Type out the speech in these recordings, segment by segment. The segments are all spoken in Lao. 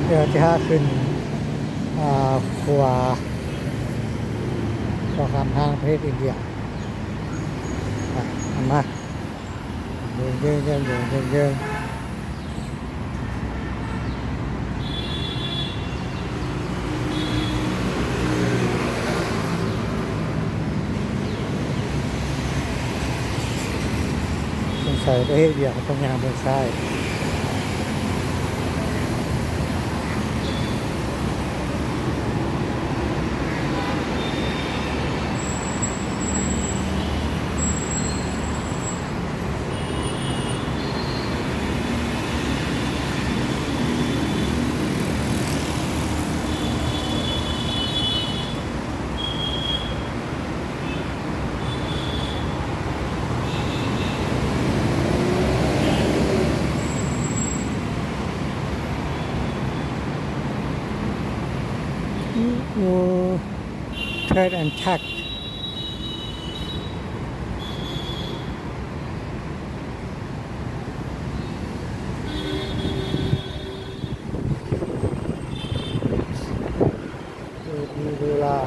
ດຽວຈະພາຂຶ້ນ ອ່າ ຂົວ ຂົວຂ້າມທາງປະເທດອິນເດຍ ອ່ະ ຕາມມາ. ສົງໄສປະເທດດຽວກັບຕົງຢ່າງເບິ່ງຊ້າຍ. Eat more, Ted and Tack. ເວລາ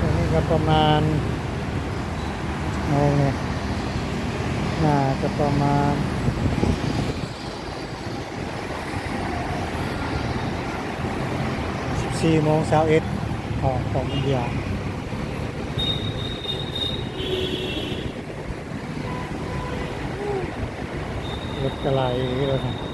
ຕອນນີ້ກໍປະມານ ໂມງນີ້ ໜ້າຈະປະມານສິບສີ່ໂມງຊາວເອັດ ຂອງ ຂອງອິນເດຍ. ລົດກະໄຫຼແລ້ວນະ.